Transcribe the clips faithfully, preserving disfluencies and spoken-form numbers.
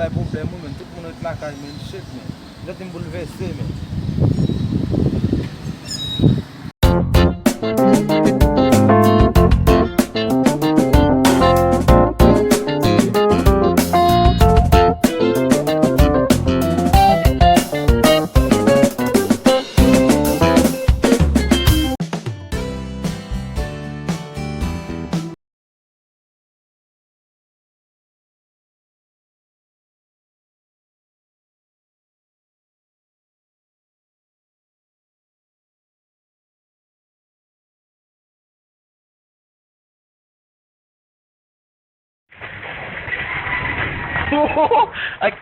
bay pwoblèm wi, men. Tout moun ret lakay, men. Shit, men. Santi m boulvèse, men. Ak,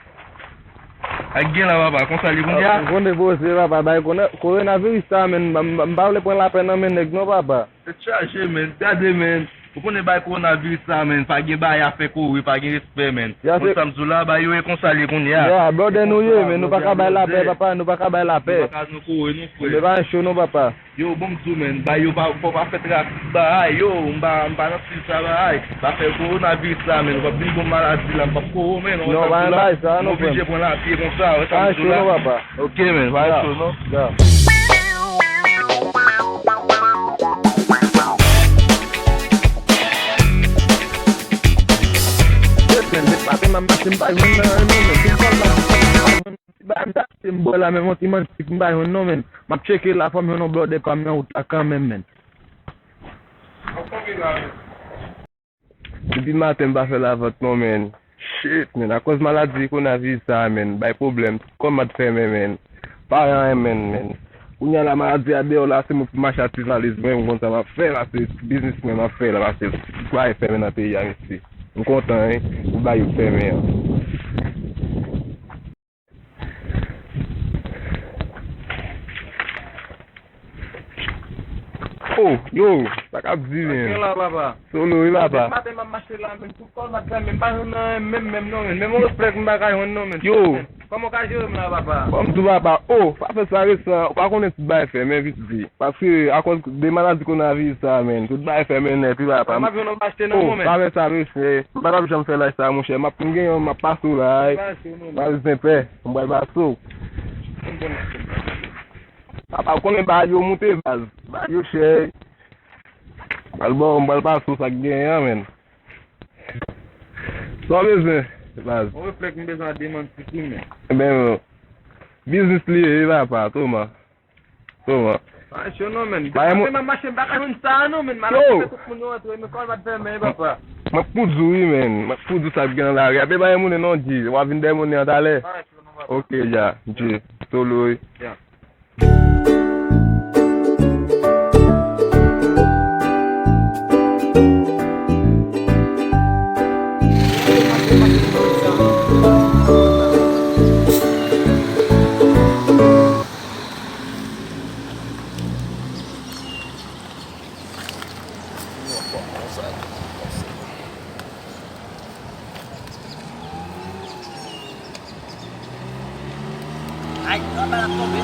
ak gen la, papa, konsa li kounye a? Ou konnen poze, papa, bay kona-, kowonaviris sa, men, m, m, m pa vle pran lapè nan men nèg, non, papa. Tèt chaje, men. Gade, men. Ou konnen bay kowonaviris sa, men. Pa gen bay a fè kore, pa gen respè, men. Ou konn sa m di w la, bay yo e konsa li kounye a. Ya, blòdè nou ye, men. Nou pa ka bay lapè, papa. Nou pa ka bay lapè. Nou pa ka nou kore, non, frè. Nou pa cho, non, papa. Yo, bon, m di w, men. Bay yo pa, fò pa fè trafik bagay, yo. M pa, m pa nan stil sa bagay. Pa fè kowonaviris la, men. Ou p ap vin bon maladi la, m p ap kore w, men. Non, pa bay sa, non, frè. M oblije pran lapye konsa, ou konn sa m di w la. Pa cho, non, papa. Ok, men, pa cho, non. Ya. Shit, men, se pa te m ap mache, m pa jwenn nan, non, men. Tout kòb la, m pa jwenn. Ti bagay m t achte m bò la, men, yon ti manti m pa jwenn, non, men. M ap tcheke la, fò m jwenn yon blòdè pa m nan wout la kanmenm, men. Depi maten m pa fè lavant non, men. Shit, men. Akòz maladi kowonaviris sa a, men, bay pwoblèm. Tout kòm ap fèmen, men. Pa gen anyen, men, men. Kounye a la, maladi a deyò la, se mwen pou mache ak ti valiz mwen, m konn sa m ap fè, paske biznis mwen m ap fè la, paske tout bagay fèmen nan peyi a, mesye. M kontan, wi, pou bagay yo fèmen an. Oh, yo, sa k ap di, men? Sa k gen la, papa? Solo, wi, papa. Depi maten m ap mache la, men, tout kòb la fèmen, m pa jwenn anyen menm, menm, non, men. Menm yon reflèks m pa ka jwenn, non, men. Yo. Kòman w ka jere m la, papa? Kòm tou, papa. Oh, pa fè sa resan, ou pa konnen tout bagay fèmen vit di. Paske, akòz de maladi kowonaviris sa, men, tout bagay fèmen nèt, wi, papa. M ap jwenn yon achte nan mwen, men. Oh, pa fè sa, mesye. M pa t ap janm fè laj sa, monchè. M ap, m gen yon, m ap pase w la, wi. M pral zenpè. M pral pase w. Papa, ou konnen bagay yo moute, baz. Bagay yo chè. M pral ba w, m pral pase w sa k genyen an, men. Sa w bezwen, baz? Yon reflèks m bezwen a demanti tou, men. Ebyen, biznis li ye, wi, papa, Toma. Toma. Pa cho non, men. Depi maten m ap mache, m pa ka jwenn sa a, non, men. Maladi fè tout moun yo antre, men kòb pa t fèmen, papa. M ap pou di w, wi, men. M ap pou di w sa k gen nan lari a. Pe pa gen moun, non, G. W a vin dèyè moun nan talè. Pa cho non, papa. Ok, ya. G. Solo, wi. Ya. Ay, anba l ap tonbe.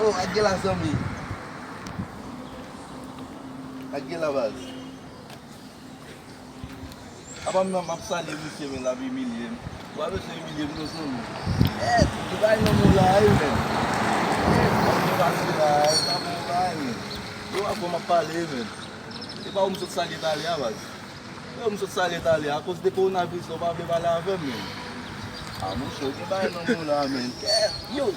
Oh, ak gen la, zanmi. Ak gen la, baz. Apa m nan, m ap salye misye, men l ap imilye m. Ou pa bezwen imilye m non, zanmi. Yès, ou bay nan mou la, wi, men. Yès, mwen pase la, wi, pa bon bagay, men. Yo, avè w m ap pale, men. E pa ou m sot salye talè a, baz. E ou m sot salye talè a, akoz de kowonaviris la, ou pa vle pale avè m, men. A, monchè, ou gen bagay nan mou la, men. Kè, yo,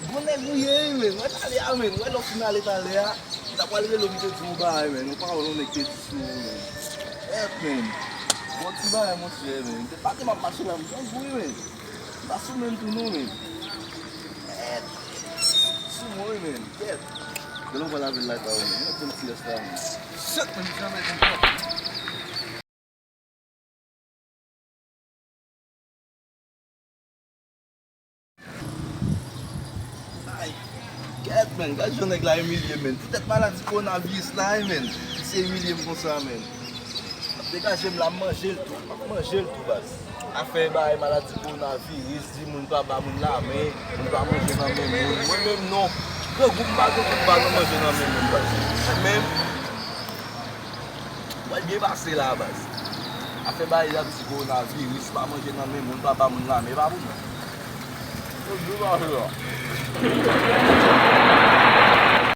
gwo nèg ou ye, wi, men. Mwen talè a, men. Mwen lè w fin ale talè a, m ta pral rele w, m te di w yon bagay, men. Yon pawòl yon nèg te di sou ou, men. Kèt, men. Bon ti bagay, monchè, men. Se pa te m ap mache la, m grangou, wi, men. M pa sou menm tou, non, men. Kèt. Sou mwen, wi, men. Kèt. Gade w pral lave l lakay ou, men. Mwen pran ti rès la, men. Sèt, men, m janbe konsa. Kèt, menn, gad jan nèg la imilye, menn. Poutèt maladi kowonaviris la, menn. Misye imilye m konsa, menn. M ap degaje m la, m manje l tou. M ap manje l tou, baz. Afè bay maladi kowonaviris, di moun pa ba moun lamen, moun pa manje nan men moun. Mwen menm non. Grangou m pa gen pou m pa nan manje nan men moun, baz. Mwen menm, mwen byen pase la, baz. Afè bay y ap di kowonaviris, pa manje nan men moun, pa ba moun lamen, e pa pou mwen. Yo di pa fè la.